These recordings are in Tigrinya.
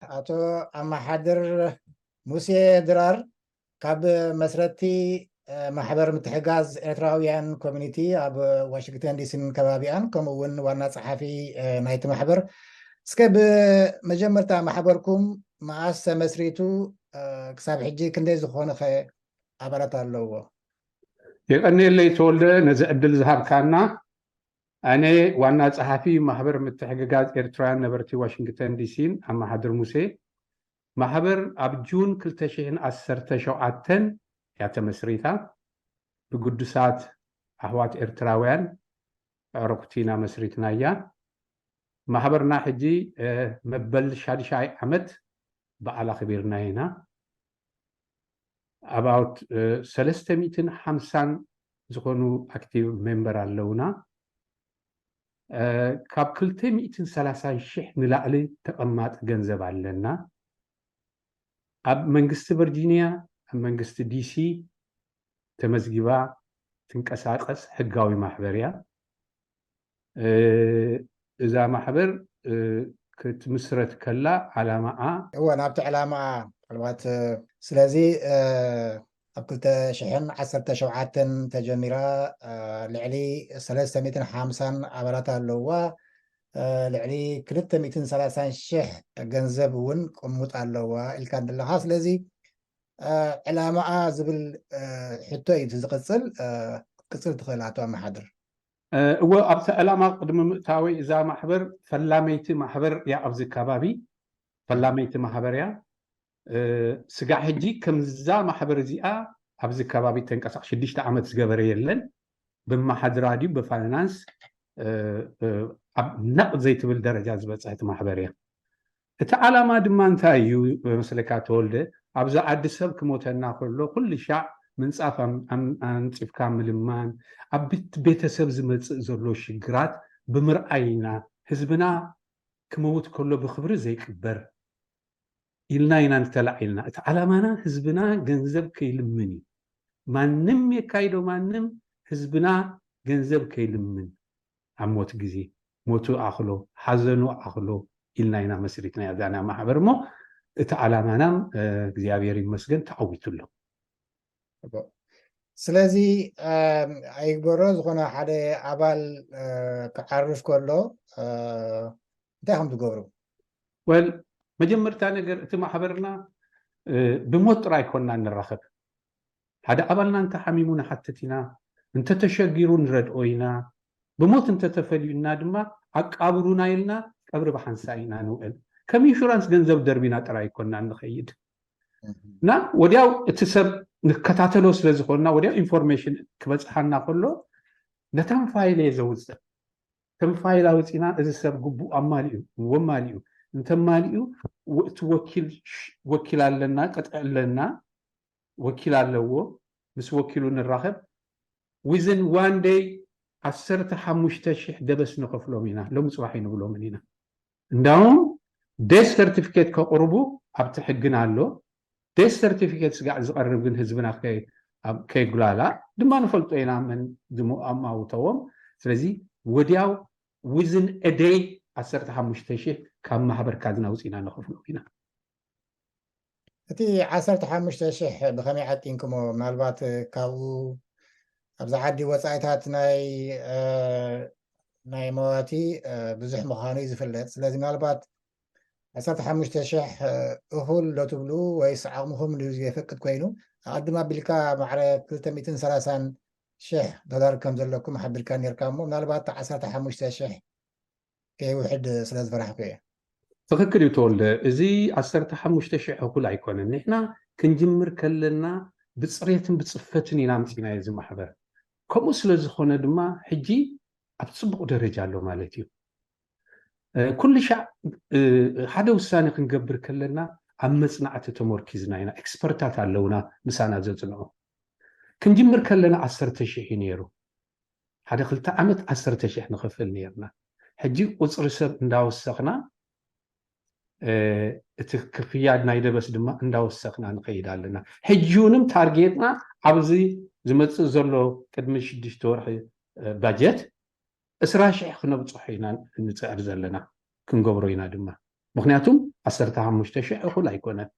ኣቶ ኣማሓድር ሙሴ ድራር ካብ መስረቲ ማሕበር ምትሕጋዝ ኤርትራውያን ኮሚኒቲ ኣብ ዋሽንግተን ዲሲን ከባቢኣን፣ ከምኡ እውን ዋና ጸሓፊ ናይቲ ማሕበር። እስከ ብመጀመርታ ማሕበርኩም መኣስ ተመስሪቱ፣ ክሳብ ሕጂ ክንደይ ዝኾነ ኸ ኣባላት ኣለዎ? የቐንየለይ ተወልደ፣ ነዚ ዕድል ዝሃብካና። ኣነ ዋና ጸሓፊ ማሕበር ምትሕግጋዝ ኤርትራውያን ነበርቲ ዋሽንግተን ዲሲን ኣመሓድር ሙሴ። ማሕበር ኣብ ጁን ክልተ ሽሕን ዓሰርተ ሸውዓተን እያ ተመስሪታ። ብግዱሳት ኣሕዋት ኤርትራውያን ኣዕሩኽቲ ኢና መስሪትናያ። ማሕበርና ሕጂ መበል ሻድሻይ ዓመት በዓል ኣኽቢርና ኢና። ኣባውት ሰለስተ ሚእትን ሓምሳን ዝኾኑ ኣክቲቭ ሜምበር ኣለውና። ካብ ክልተ ሚእትን ሰላሳን ሽሕ ንላዕሊ ተቐማጢ ገንዘብ ኣለና። ኣብ መንግስቲ ቨርጂኒያ፣ ኣብ መንግስቲ ዲሲ ተመዝጊባ ትንቀሳቐስ ሕጋዊ ማሕበር እያ። እዛ ማሕበር ክትምስረት ከላ ዓላማኣ እወ ናብቲ ዕላማኣ ምናልባት ስለዚ ኣብ ክልተ ሽሕን ዓሰርተ ሸውዓተን ተጀሚራ ልዕሊ ሰለስተ ሚእትን ሓምሳን ኣባላት ኣለውዋ። ልዕሊ ክልተ ሚእትን ሰላሳን ሽሕ ገንዘብ እውን ቅሙጥ ኣለዋ ኢልካ ኣለኻ። ስለዚ ዕላማኣ ዝብል ሕቶ እዩ ዝቕፅል። ክትቅፅል ትኽእል ኣቶ ኣመሓድር። እወ ኣብቲ ዕላማ ቅድሚ ምእታወይ እዛ ማሕበር ፈላመይቲ ማሕበር እያ። ኣብዚ ከባቢ ፈላመይቲ ማሕበር እያ። ስጋዕ ሕጂ ከምዛ ማሕበር እዚኣ ኣብዚ ከባቢ ተንቀሳቕ ሽዱሽተ ዓመት ዝገበረ የለን። ብመሓድራ ድዩ ብፋይናንስ ኣብ ነቕ ዘይትብል ደረጃ ዝበፅሐት ማሕበር እያ። እቲ ዓላማ ድማ እንታይ እዩ መስለካ ተወልደ? ኣብዚ ዓዲ ሰብ ክሞተና ከሎ ኩሉ ሻዕ ምንፃፍ ኣንፂፍካ ምልማን፣ ኣብ ቤተሰብ ዝመፅእ ዘሎ ሽግራት ብምርኣይ ኢና። ህዝብና ክመውት ከሎ ብክብሪ ዘይቅበር ኢልና ኢና ንተላዒልና። እቲ ዓላማና ህዝብና ገንዘብ ከይልምን እዩ። ማንም የካይዶ ማንም ህዝብና ገንዘብ ከይልምን ኣብ ሞት ግዜ ሞቱ ኣኽሎ ሓዘኑ ኣኽሎ ኢልና ኢና መስሪትና እዛ ማሕበር እሞ እቲ ዓላማናም እግዚኣብሔር ይመስገን ተዓዊቱ ኣሎ። ስለዚ ኣይግበሮ ዝኾነ ሓደ ኣባል ክዓርፍ ከሎ እንታይ ከም ትገብሩ? ወል መጀመርታ ነገር እቲ ማሕበርና ብሞት ጥራይ ኮና ንራኸብ። ሓደ ኣባልና እንተሓሚሙ ንሓትት ኢና፣ እንተተሸጊሩ ንረድኦ ኢና። ብሞት እንተተፈልዩና ድማ ኣቃብሩና ኢልና ቀብሪ ብሓንሳ ኢና ንውዕል። ከም ኢንሹራንስ ገንዘብ ደርቢና ጥራይ ኮና ንኸይድ እና ወዲያው እቲ ሰብ ንከታተሎ ስለ ዝኾንና ወዲያው ኢንፎርሜሽን ክበፅሓና ከሎ ነታን ፋይል እየ ዘውፅእ። ከም ፋይል ኣውፂና እዚ ሰብ ግቡእ ኣማሊኡ እዎ ማሊኡ እንተማሊኡ እቲ ወኪል ኣለና ቅጥዒ ኣለና ወኪል ኣለዎ። ምስ ወኪሉ ንራኸብ። ዊዝን ዋን ደይ ዓሰርተ ሓሙሽተ ሽሕ ደበስ ንኸፍሎም ኢና። ሎሚ ፅባሕ ኣይንብሎምን ኢና። እንዳውም ዴት ሰርቲፊኬት ከቕርቡ ኣብቲ ሕግና ኣሎ። ዴት ሰርቲፊኬት ስጋዕ ዝቐርብ ግን ህዝብና ከይጉላላ ድማ ንፈልጦ ኢና መን ዝኣማውተዎም። ስለዚ ወዲያው ዊዝን ደይ ዓሰርተ ሓሙሽተ ሽሕ ካብ ማሕበር ካዝና ውፅኢና ንኸፍሎም ኢና። እቲ ዓሰርተ ሓሙሽተ ሽሕ ብኸመይ ዓጢንኩሞ? ምናልባት ካብኡ ኣብዚ ዓዲ ወፃኢታት ናይ ናይ መዋቲ ብዙሕ ምዃኑ እዩ ዝፍለጥ። ስለዚ ምናልባት ዓሰርተ ሓሙሽተ ሽሕ እኹል ዶ ትብሉ ወይስ ዓቕምኹም ድዩ ዘየፈቅድ ኮይኑ? ኣቐድም ኣቢልካ ማዕረ ክልተ ሚእትን ሰላሳን ሽሕ ዶላር ከም ዘለኩም ሓቢርካ ነርካ እሞ ምናልባት ዓሰርተ ሓሙሽተ ሽሕ ከይውሕድ ስለ ዝፈራሕኩ እየ። ትኽክል እዩ ተወልደ፣ እዚ ዓሰርተ ሓሙሽተ ሽሕ እኹል ኣይኮነን። ንሕና ክንጅምር ከለና ብፅሬትን ብፅፈትን ኢና ኣምፂናዮ እዚ ማሕበር። ከምኡ ስለ ዝኾነ ድማ ሕጂ ኣብ ፅቡቕ ደረጃ ኣሎ ማለት እዩ። ኩሉ ሻዕ ሓደ ውሳኔ ክንገብር ከለና ኣብ መፅናዕቲ ተመርኪዝና ኢና። ኤክስፐርታት ኣለውና ምሳና ዘፅንዑ። ክንጅምር ከለና ዓሰርተ ሽሕ እዩ ነይሩ። ሓደ ክልተ ዓመት ዓሰርተ ሽሕ ንኸፍል ነርና። ሕጂ ቁፅሪ ሰብ እንዳወሰኽና እቲ ክፍያ ናይ ደበስ ድማ እንዳወሰኽና ንኸይድ ኣለና። ሕጂ ውንም ታርጌትና ኣብዚ ዝመፅእ ዘሎ ቅድሚ ሽዱሽተ ወርሒ ባጀት ዕስራ ሽሕ ክነብፅሖ ኢና ንፅዕር ዘለና፣ ክንገብሮ ኢና ድማ። ምክንያቱም ዓሰርተ ሓሙሽተ ሽሕ እኹል ኣይኮነን።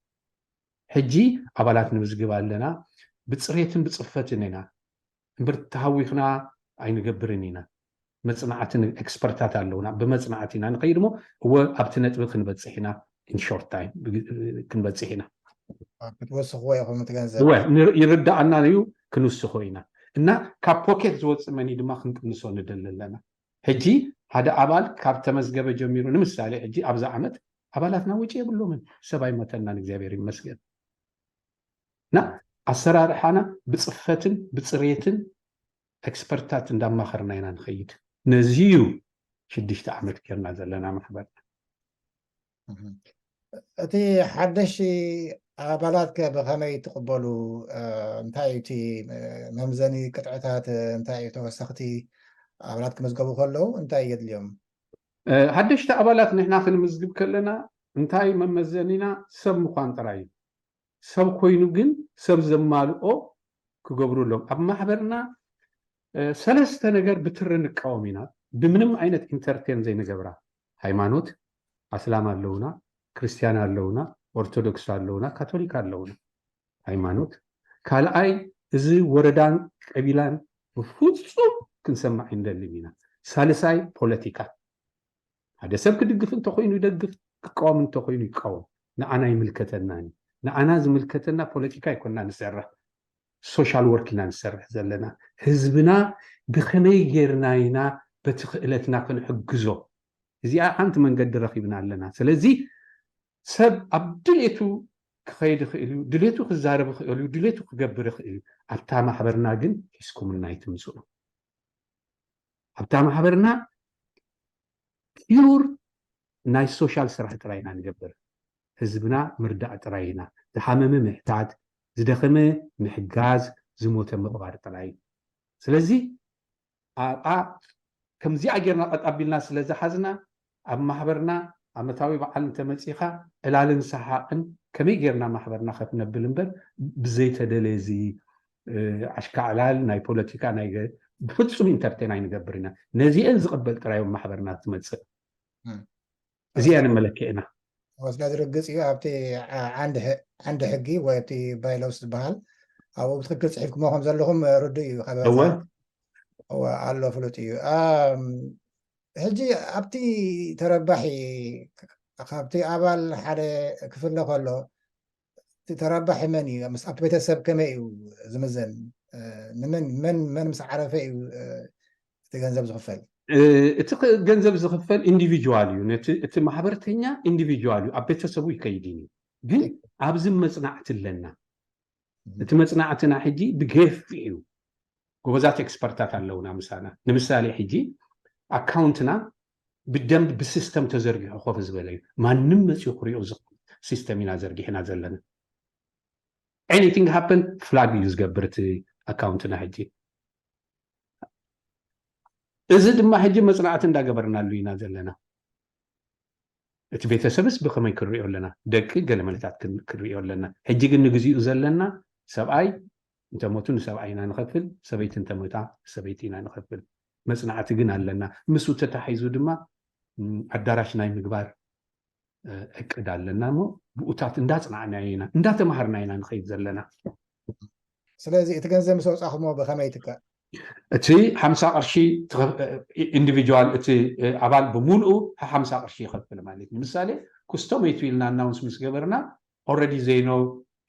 ሕጂ ኣባላት ንምዝግብ ኣለና። ብፅሬትን ብፅፈትን ኢና እምበር ተሃዊኽና ኣይንገብርን ኢና። መፅናዕትን ኤክስፐርታት ኣለውና። ብመፅናዕቲ ኢና ንኸይድ እሞ እወ ኣብቲ ነጥቢ ክንበፅሕ ኢና። ኢንሾርት ታይም ክንበፅሕ ኢና። ክትወስኽዎ ኢኹም እቲ ገንዘብ እወ ይርዳኣና እዩ። ክንውስኾ ኢና እና ካብ ፖኬት ዝወፅእ መኒ ድማ ክንቅንሶ ንደሊ ኣለና። ሕጂ ሓደ ኣባል ካብ ተመዝገበ ጀሚሩ ንምሳሌ ሕጂ ኣብዚ ዓመት ኣባላትና ወጪ የብሎምን። ሰብ ኣይሞተናን እግዚኣብሔር ይመስገን። እና ኣሰራርሓና ብፅፈትን ብፅሬትን ኤክስፐርታት እንዳማኸርና ኢና ንኸይድ። ነዚ እዩ ሽዱሽተ ዓመት ጌርና ዘለና ማሕበርና። እቲ ሓደሽ ኣባላት ከ ብኸመይ ትቕበሉ? እንታይ እዩ እቲ መምዘኒ ቅጥዕታት? እንታይ እዩ ተወሰኽቲ ኣባላት ክምዝገቡ ከለዉ እንታይ የድልዮም? ሓደሽቲ ኣባላት ንሕና ክንምዝግብ ከለና እንታይ መመዘኒና? ሰብ ምዃን ጥራይ እዩ። ሰብ ኮይኑ ግን ሰብ ዘማልኦ ክገብሩ ኣለዎም። ኣብ ማሕበርና ሰለስተ ነገር ብትሪ ንቃወም ኢና። ብምንም ዓይነት ኢንተርቴን ዘይንገብራ። ሃይማኖት፣ ኣስላም ኣለውና፣ ክርስትያን ኣለውና፣ ኦርቶዶክስ ኣለውና፣ ካቶሊክ ኣለውና። ሃይማኖት ካልኣይ፣ እዚ ወረዳን ቀቢላን ብፍፁም ክንሰማዕ ኣይንደልን ኢና። ሳልሳይ ፖለቲካ። ሓደ ሰብ ክድግፍ እንተኮይኑ ይደግፍ፣ ክቃወም እንተኮይኑ ይቃወም። ንዓና ይምልከተናን እዩ። ንዓና ዝምልከተና ፖለቲካ ኣይኮና ንሰርሕ፣ ሶሻል ወርክ ኢና ንሰርሕ ዘለና። ህዝብና ብከመይ ጌርና ኢና በቲ ክእለትና ክንሕግዞ? እዚኣ ሓንቲ መንገዲ ረኪብና ኣለና። ስለዚ ሰብ ኣብ ድሌቱ ክኸይድ ይኽእል እዩ፣ ድሌቱ ክዛረብ ይኽእል እዩ፣ ድሌቱ ክገብር ይኽእል እዩ። ኣብታ ማሕበርና ግን ሒዝኩምና ኣይትምፅኡ። ኣብታ ማሕበርና ፒውር ናይ ሶሻል ስራሕ ጥራይ ኢና ንገብር። ህዝብና ምርዳእ ጥራይ ኢና። ዝሓመመ ምሕታት፣ ዝደኸመ ምሕጋዝ፣ ዝሞተ ምቕባር ጥራይ እዩ። ስለዚ ኣብኣ ከምዚኣ ጌርና ቀጥ ኣቢልና ስለ ዝሓዝና ኣብ ማሕበርና ዓመታዊ በዓል እንተመፂኻ ዕላልን ሰሓቕን ከመይ ጌርና ማሕበርና ከፍ ነብል እምበር ብዘይተደለየ እዚ ኣሽካዕላል ናይ ፖለቲካ ናይ ብፍፁም ኢንተርቴን ኣይንገብር ኢና። ነዚአን ዝቕበል ጥራዮም ማሕበርና ትመፅእ። እዚኣ ንመለክዕና ስለዚ ርግፅ እዩ ኣብቲ ዓንዲ ሕጊ ወይ ኣብቲ ባይሎስ ዝበሃል ኣብኡ ብትክክል ፅሒፍኩሞ ከም ዘለኹም ርዱእ እዩ። ኣሎ ፍሉጥ እዩ። ሕጂ ኣብቲ ተረባሒ ካብቲ ኣባል ሓደ ክፍለ ከሎ እቲ ተረባሒ መን እዩ? ምስ ኣብቲ ቤተሰብ ከመይ እዩ ዝምዘን? ንመን መን መን ምስ ዓረፈ እዩ እቲ ገንዘብ ዝኽፈል? እቲ ገንዘብ ዝኽፈል ኢንዲቪጁዋል እዩ። ነቲ እቲ ማሕበርተኛ ኢንዲቪጁዋል እዩ፣ ኣብ ቤተሰቡ ይከይድን እዩ። ግን ኣብዚ መፅናዕቲ ኣለና። እቲ መፅናዕትና ሕጂ ብገፊሕ እዩ። ጎበዛት ኤክስፐርታት ኣለውና ምሳና። ንምሳሌ ሕጂ ኣካውንትና ብደንብ ብሲስተም ተዘርጊሑ ኮፍ ዝበለ እዩ። ማንም መፅኡ ክሪኦ ዝኽእል ሲስተም ኢና ዘርጊሕና ዘለና። ኤኒቲንግ ሃፕን ፍላግ እዩ ዝገብር እቲ ኣካውንትና ሕጂ። እዚ ድማ ሕጂ መፅናዕቲ እንዳገበርናሉ ኢና ዘለና። እቲ ቤተሰብስ ብኸመይ ክንሪኦ ኣለና? ደቂ ገለ መለታት ክንሪኦ ኣለና። ሕጂ ግን ንግዚኡ ዘለና ሰብኣይ እንተሞቱ ንሰብኣይ ኢና ንኸፍል፣ ሰበይቲ እንተሞታ ሰበይቲ ኢና ንኸፍል። መፅናዕቲ ግን ኣለና። ምስኡ ተታሒዙ ድማ ኣዳራሽ ናይ ምግባር እቅድ ኣለና እሞ ብኡታት እንዳፅናዕና ኢና እንዳተማሃርና ኢና ንኸይድ ዘለና። ስለዚ እቲ ገንዘብ ምስ ኣውፃኹሞ ብኸመይ ትከ እቲ ሓምሳ ቅርሺ ኢንዲቪጁዋል እቲ ኣባል ብምሉኡ ሓምሳ ቅርሺ ይኸፍል ማለት እዩ። ንምሳሌ ኩስቶም ኢቱ ኢልና ኣናውንስ ምስ ገበርና ኦረዲ ዘይኖ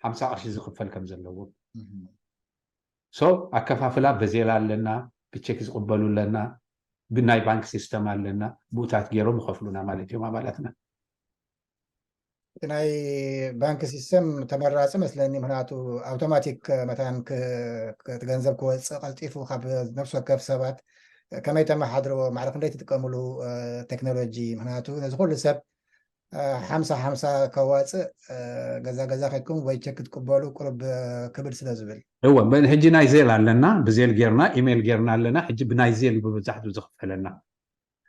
ሓምሳ ቅርሺ ዝኽፈል ከም ዘለዎ ሶ ኣከፋፍላ በዜላ ኣለና፣ ብቼክ ዝቕበሉ ኣለና፣ ብናይ ባንክ ሲስተም ኣለና፣ ብኡታት ገይሮም ይኸፍሉና ማለት እዮም ኣባላትና። ናይ ባንክ ሲስተም ተመራፂ መስለኒ፣ ምክንያቱ ኣውቶማቲክ መታን እቲ ገንዘብ ክወፅእ ቀልጢፉ ካብ ነፍሲ ወከፍ ሰባት ከመይ ተመሓድርዎ ማዕረ ክንደይ ትጥቀምሉ ቴክኖሎጂ፣ ምክንያቱ ነዚ ኩሉ ሰብ ሓምሳ ሓምሳ ከዋፅእ ገዛ ገዛ ከድኩም ወይ ቸክ ክትቅበሉ ቁርብ ክብድ ስለ ዝብል። እወ፣ ሕጂ ናይ ዜል ኣለና፣ ብዜል ጌርና፣ ኢሜይል ጌርና ኣለና። ሕጂ ብናይ ዜል እዩ ብብዛሕቱ ዝኽፈለና።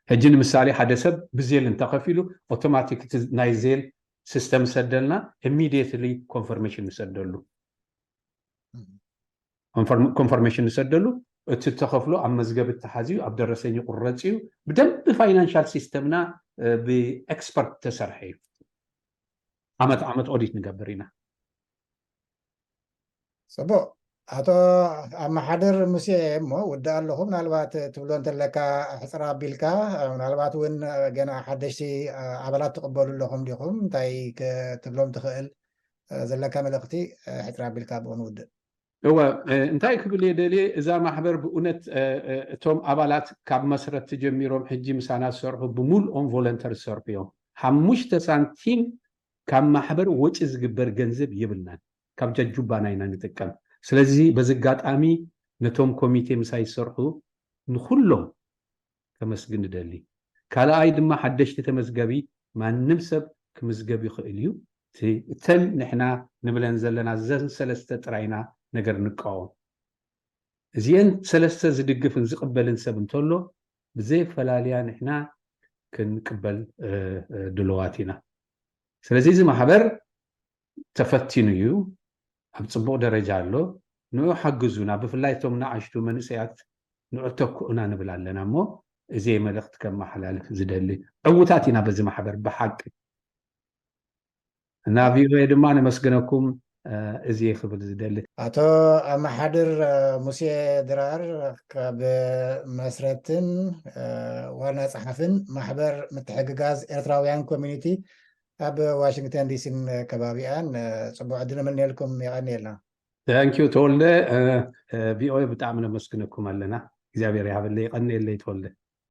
ሕጂ ንምሳሌ ሓደ ሰብ ብዜል እንተኸፊሉ ኣውቶማቲክ ናይ ዜል ሲስተም ሰደልና፣ ኢሚዲየትሊ ኮንፈርሜሽን ንሰደሉ። ኮንፈርሜሽን ንሰደሉ፣ እቲ ተኸፍሎ ኣብ መዝገብ ተሓዝዩ ኣብ ደረሰኝ ይቁረፅ እዩ። ብደንብ ፋይናንሻል ሲስተምና ብኤክስፐርት ተሰርሐ እዩ። ዓመት ዓመት ኦዲት ንገብር ኢና። ፅቡቅ። ኣቶ ኣመሓድር ሙሴ፣ እሞ ውዳእ ኣለኹ። ምናልባት ትብሎ እንተለካ ሕፅር ኣቢልካ፣ ምናልባት እውን ገና ሓደሽቲ ኣባላት ትቕበሉ ኣለኹም ዲኹም? እንታይ ክትብሎም ትኽእል? ዘለካ መልእኽቲ ሕፅር ኣቢልካ ብኡ ንውድእ። እወ፣ እንታይ ክብል እየ ደልየ፣ እዛ ማሕበር ብእውነት እቶም ኣባላት ካብ መስረት ጀሚሮም ሕጂ ምሳና ዝሰርሑ ብምልኦም ቮለንተር ዝሰርሑ እዮም። ሓሙሽተ ሳንቲም ካብ ማሕበር ወጪ ዝግበር ገንዘብ የብልናን። ካብ ጃጁባና ኢና ንጥቀም። ስለዚ በዚ ኣጋጣሚ ነቶም ኮሚቴ ምሳይ ዝሰርሑ ንኩሎም ከመስግን እደሊ። ካልኣይ ድማ ሓደሽቲ ተመዝገቢ ማንም ሰብ ክምዝገብ ይኽእል እዩ። እተን ንሕና ንብለን ዘለና ዘን ሰለስተ ጥራይና ነገር ንቃወም። እዚአን ሰለስተ ዝድግፍን ዝቕበልን ሰብ እንተሎ ብዘይፈላለያ ንሕና ክንቅበል ድልዋት ኢና። ስለዚ እዚ ማሕበር ተፈቲኑ እዩ፣ ኣብ ፅቡቅ ደረጃ ኣሎ። ንዑ ሓግዙና፣ ብፍላይ እቶም ንኣሽቱ መንእሰያት ንዑ ተክኡና ንብል ኣለና። እሞ እዚ መልእኽቲ ከመሓላልፍ ዝደሊ። ዕውታት ኢና በዚ ማሕበር ብሓቂ። እና ቪኦኤ ድማ ነመስግነኩም። እዚ ክብል ዝደሊ። ኣቶ ኣመሓድር ሙሴ ድራር ካብ መስረትን ዋና ጸሓፍን ማሕበር ምትሕግጋዝ ኤርትራውያን ኮሚኒቲ ኣብ ዋሽንግተን ዲሲን ከባቢኣን ጽቡቅ ዕድል እምነልኩም። የቐንየልና። ታንኪዩ ተወልደ። ቪኦኤ ብጣዕሚ ነመስግነኩም ኣለና። እግዚኣብሔር ይሃበለይ። የቐንየለይ ተወልደ።